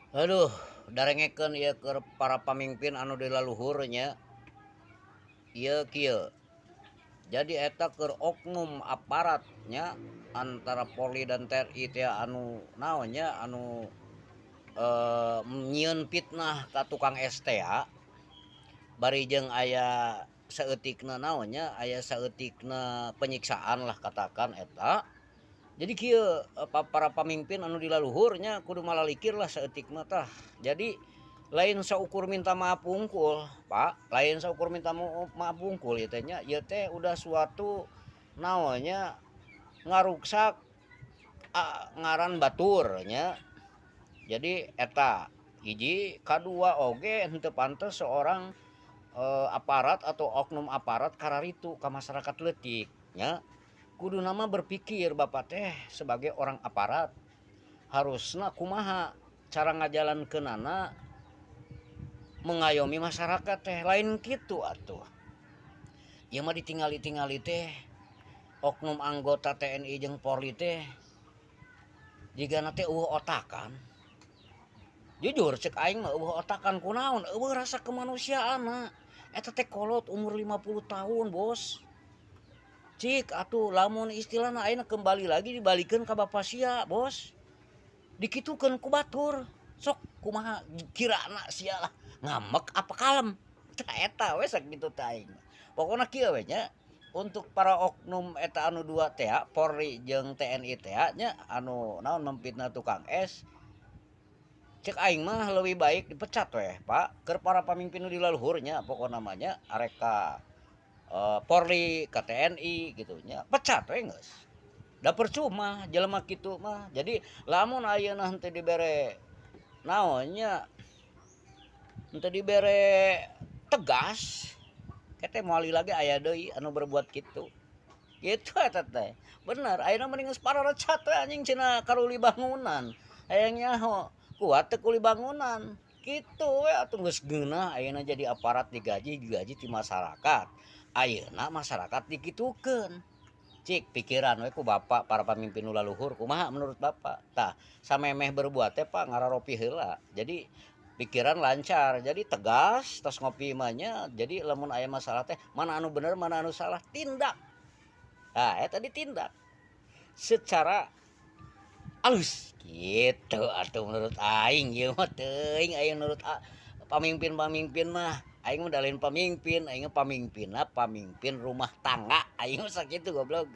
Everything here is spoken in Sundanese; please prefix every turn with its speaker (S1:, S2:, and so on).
S1: Aduh, darengekeun ieu keur para pamimpin anu di laluhur nya. Ieu kieu. Jadi eta keur oknum aparat nya antara Polri dan TNI teh anu naon nya anu nyieun fitnah ka tukang es teh bari jeung aya saeutikna naon nya, aya saeutikna penyiksaan lah katakan eta. Jadi kieu, para pamimpin anu di laluhur nya kudu malalikir lah saeutik mah tah. Jadi lain saukur minta maaf wungkul, Pak, lain saukur minta maaf wungkul ieu teh nya, ieu teh udah suatu naon nya ngaruksak ngaran batur nya. Jadi eta hiji, kadua oge henteu pantes seorang aparat atau oknum aparat kararitu ka masyarakat leutik nya. Kuduna mah berpikir bapak teh sebagai orang aparat harusna kumaha cara ngajalankeunana mengayomi masyarakat teh, lain kitu atuh. Ieu mah ditingali-tingali teh oknum anggota TNI jeung Polri teh jigana teh euweuh otakan. Jujur cek aing mah euweuh otakan, kunaon euweuh rasa kemanusiaanna. Eta teh kolot umur 50 tahun, Bos. Cik atuh lamun istilahna ayeuna kembali lagi dibalikeun ka bapa sia, Bos. Dikitukeun ku batur. Sok kumaha kirana sia lah, ngambek apa kalem. Tah eta we sakitu teh aing mah. Pokona kieu we nya, untuk para oknum eta anu dua teh, Polri jeung TNI teh nya, anu naon memfitnah tukang es. Cek aing mah leuwih baik dipecat weh, Pak. Keur para pamimpin nu di laluhur nya pokona mah nya, arek ka Polri, ka TNI gitu nya, pecat we geus. Da percuma jelema kitu mah. Jadi lamun ayeuna henteu dibere naon nya, henteu dibere tegas, kete moal lagi aya deui anu berbuat kitu. Kitu eta teh. Bener, ayeuna mending geus pararecat we anjing cenah karuli bangunan. Hayang nyaho kuat teu kuli bangunan. Kitu we atuh, geus geunah ayeuna jadi aparat digaji, digaji ti masyarakat. Ayeuna masyarakat dikitukeun. Cik pikiran we ku bapak para pamimpin nu laluhur, kumaha menurut bapak? Tah, samemeh berbuat teh, Pak, ngararopi heula. Jadi pikiran lancar, jadi tegas tos ngopi mah nya. Jadi lamun aya masalah teh mana anu bener, mana anu salah, tindak. Tah, eta ditindak secara alus gitu atuh menurut aing. Ieu mah teuing aing menurut pamimpin-pamimpin mah. Aing mah da lain pamimpin, aing mah pamimpinna pamimpin rumah tangga. Aing mah sakitu, goblok.